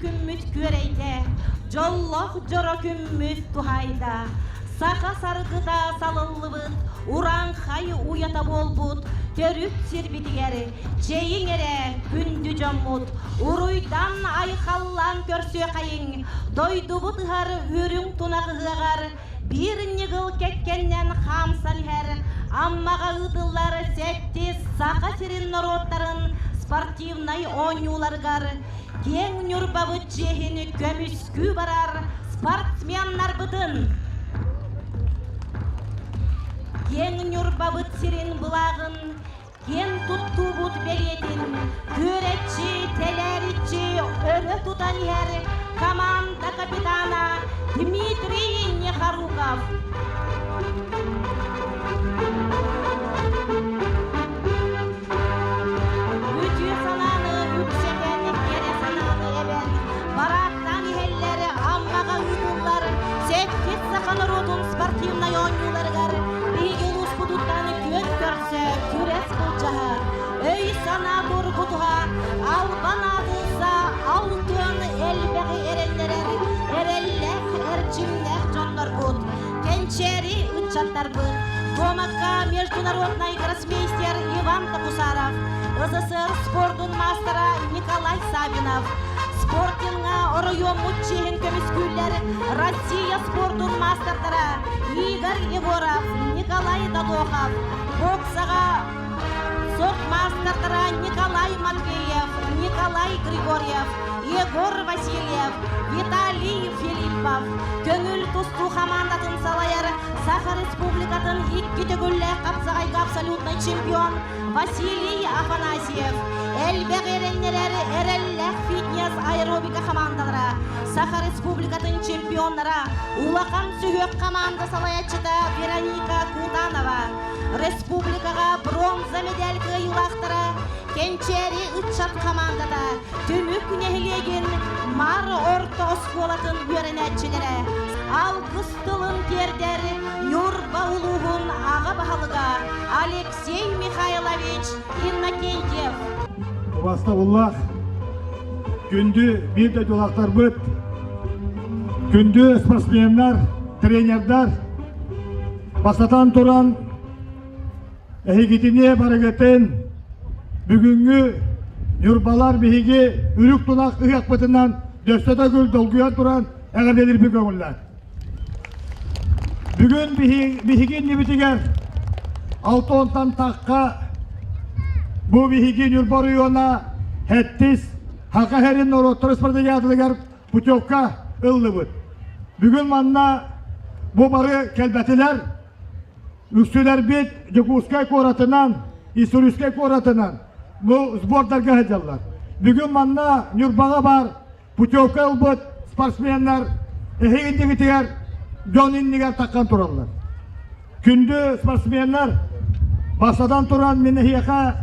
күммүт күөрэйдэ, дьоллоох дьоро күммүт туһаайда. Саха саргыта салыллыбыт, урааҥхай уйата буолбут төрүт сирбитигэр чэйиҥ эрэ күндү дьоммут, уруйдан айхаллаан көрсүөххэйиҥ, дойдубут ыһар үрүҥ тунах ыһыаҕар биир ньыгыл кэккэннэн хаамсан иһэр Аммаҕа ыытыллар сэттис Саха сирин норуоттарын спортивнай оонньууларыгар киэҥ Ньурбабыт чиэһин көмүскүү барар спортсменнарбытын киэҥ Ньурбабыт сирин былааҕын Киэн туттуубут бэлиэтин күөрэччи, тэлээриччи өрө тутан иһэр команда капитана Дмитрий Нехоруков. Үтүө санааны үксэтэн, кэрэ санааны эбэн, парадтаан иһэллэр Аммаҕа ыытыллар сэттис саха норуотун спортивнай оонньууларыгар биһиги улууспутуттан күөн көрсө күрэс былдьаһа, өй-санаа тургутуһа, албан аатырса алтыан элбэҕи эрэннэрэр эрэллээх эрчимнээх дьоннорбут, кэнчээри ыччаттарбыт, Дуомакка международнай гроссмейстер Иван Токусаров, СССР спордун маастара Николай Савинов, спортиҥҥа оройуоммут чиэһин көмүскүүллэр Россия спордун маастардара Игорь Егоров, Николай Додохов, боксаҕа спорт маастардара Николай Матвеев, Николай Григорьев, Егор Васильев, Виталий Филиппов, көҥүл тустуу хамаандатын салайар Саха Республикатын икки төгүллээх хапсаҕайга абсолютнай чемпион Василий Афанасьев, элбэх эрэннэрэр эрэллээх фитнес аэробика хамаандалара, Саха Республикатын чемпионнара, улахан сүһүөх хамаанда салайааччыта Вероника Кутанова, республикаҕа бронза медаль кыайыылаахтара Кэнчээри ыччат хамаандата Түмүк нэһилиэгин Мар орто оскуолатын үөрэнээччилэрэ алгыс тылын тиэрдэр Ньурба улууһун аҕа баһылыга Алексей Михайлович Иннокентьев. Убастабыллаах күндү биир дойдулаахтарбыт, күндү спортсменнар, тренердар, бастатан туран эһигитини барыгытын бүгүҥҥү Ньурбалар биһиги үрүк тунах ыһыахпытынан дөссө төгүл долгуйан туран эҕэрдэлиирбин көҥүллээн. Бүгүн биһиги иннибитигэр Алтонтан тахха бу биһиги Ньурба оройуона Хэттис Хака Хэрин норуоттар спартакиадаларыгар путевка ыллыбыт. Бүгүн манна бу бары кэлбэтилэр. Үксүлэрбит Дьокуускай куоратынан, Историческай куоратынан бу сбордарга сылдьаллар. Бүгүн манна Ньурбаҕа баар путевка ылбыт спортсменнар эһиги иннигитигэр дьон иннигэр таххан тураллар. Күндү спортсменнар, бастатан туран мин эһиэхэ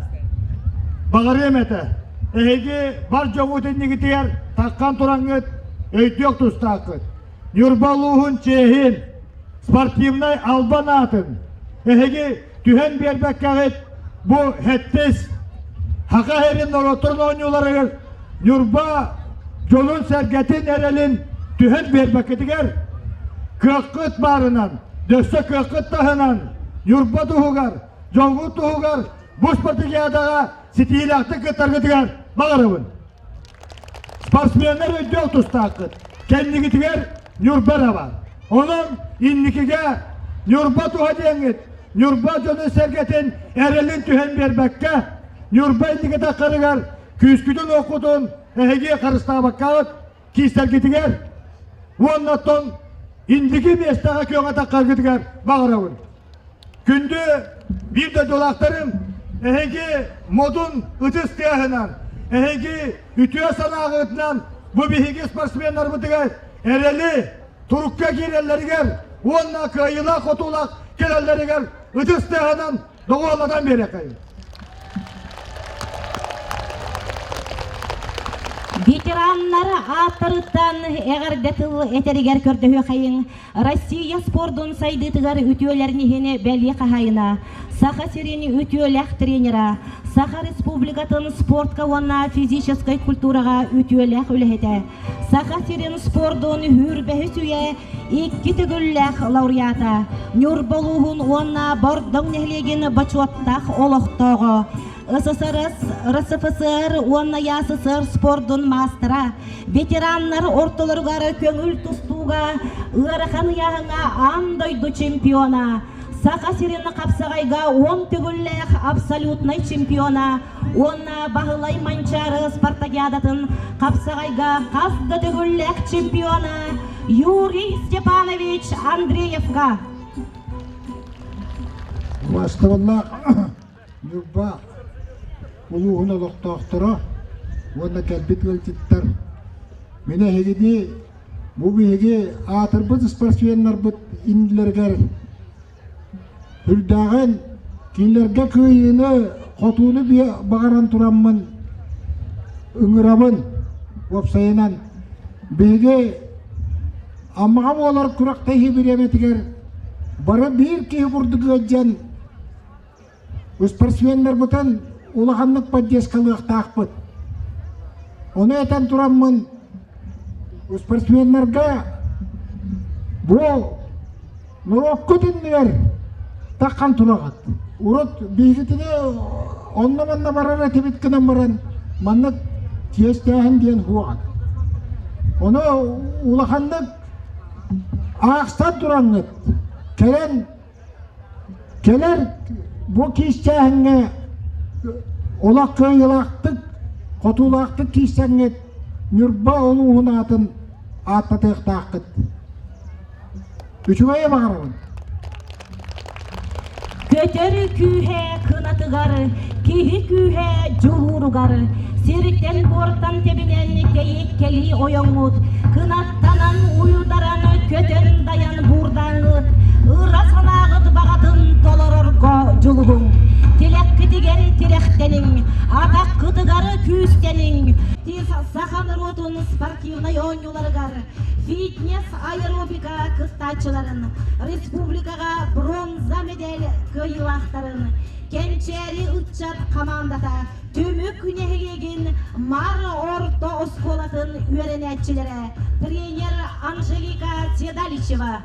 баҕарыам этэ. Эһиги бар дьоҥҥут иннигитигэр таххан тураҥҥыт өйдүөх тустааххыт. Ньурба улууһун чиэһин, спортивнай албан аатын эһиги түһэн биэрбэккэҕит бу хэттис Хака Һэрин норуоттарын оонньууларыгар Ньурба дьонун-сэргэтин эрэлин түһэн биэрбэккитигэр кыаххыт баарынан, дөссө кыаххыт таһынан Ньурба туһугар, дьоҥҥут туһугар бу спартакиадаҕа ситиилээхтик кыттаргытыгар баҕарабын. Спортсменнар өйдөөх тустааххыт. Кэннигитигэр Ньурба эрэ бар. Онон инникигэ Ньурба туһа диэҥҥит, Ньурба дьонун-сэргэтин эрэлин түһэн биэрбэккэ, Ньурба инники таххарыгар күүскүтүн-уоххутун эһиги харыстаабаккаҕыт киистэргитигэр уонна оттон инники миэстэҕэ күөҕэ таххаргытыгар баҕарабын. Күндү биир дойдулаахтарым, эһиги модун ытыс тыаһынан, эһиги үтүө санааҕытынан бу биһиги спортсменнарбытыгар эрэли, турукка киирэллэригэр уонна кыайыылаах-хотуулаах кэлэллэригэр ытыс тыаһынан доҕуһуоллатан биэриэххэйиҥ. Ветераннар ааттарыттан эҕэрдэ тыл этэригэр көрдөһүөххэйиҥ Россия спордун сайдыытыгар үтүөлэрин иһин бэлиэ хаһаайына. Саха сирин үтүөлээх тренера, Саха Республикатын спортка уонна физическэй культураҕа үтүөлээх үлэһитэ, Саха сирин спордун сүүрбэһис үйэ икки төгүллээх лауреата, Ньурба улууһун уонна Бордоҥ нэһилиэгин бочуоттаах олохтооҕо, СССР, РСФСР уонна ЯССР спордун маастара, ветераннар ортолоругар көҥүл тустууга ыарахан ыйааһыҥҥа аан дойду чемпиона, Саха сирин хапсаҕайга уон төгүллээх абсолютнай чемпиона уонна Баһылай Манчаары спартакиадатын хапсаҕайга хас да төгүллээх чемпиона Юрий Степанович Андреевка. Убаастабыллаах Ньурба улууһун олохтоохторо уонна кэлбит ыалдьыттар, мин эһигини бу биһиги аатырбыт спортсменнарбыт иннилэригэр үрдээҕин кинилэргэ кыайыыны, хотууну баҕаран тураммын ыҥырабын. Уопсайынан, биһиги Аммаҕа буолар күрэхтэһии бириэмэтигэр бары биир киһи курдук ыалдьан Спортсменнарбытын улаханнык поддержкалыахтаахпыт. Ону этэн тураммын, спортсменнарга бу норуоккут иннигэр таххан тураҕыт. Урут биһигитини онно-манна барар этибит гынан баран, маннык чиэстээһин диэн суоҕа. Ону улаханнык аахсан тураҥҥыт, кэлэн Кэлэр бу киистээһиҥҥэ олох кыайыылаахтык, хотуулаахтык киирсэҥҥит Ньурба улууһун аатын ааттатыахтааххыт. Үчүгэйи баҕарабын. Көтөр күүһэ кынатыгар, киһи күүһэ дьулууругар, сиртэн-буортан тэбинэн кэйиккэлии ойоҥҥут, кынаттанан уйдаран көтөн дайан буурдаҥҥыт, ыра санааҕыт баҕатын толорорго дьулуһуҥ. Тилэххитигэр тирэхтэниҥ, атаххытыгар күүстэниҥ. Саха норуотун спортивнай оонньууларыгар фитнес аэробика кыттааччыларын, республикаҕа бронза медаль кыайыылаахтарын Кэнчээри ыччат хамаандата Түмүк нэһилиэгин Мар орто оскуолатын үөрэнээччилэрэ, тренер Анжелика Седалищева.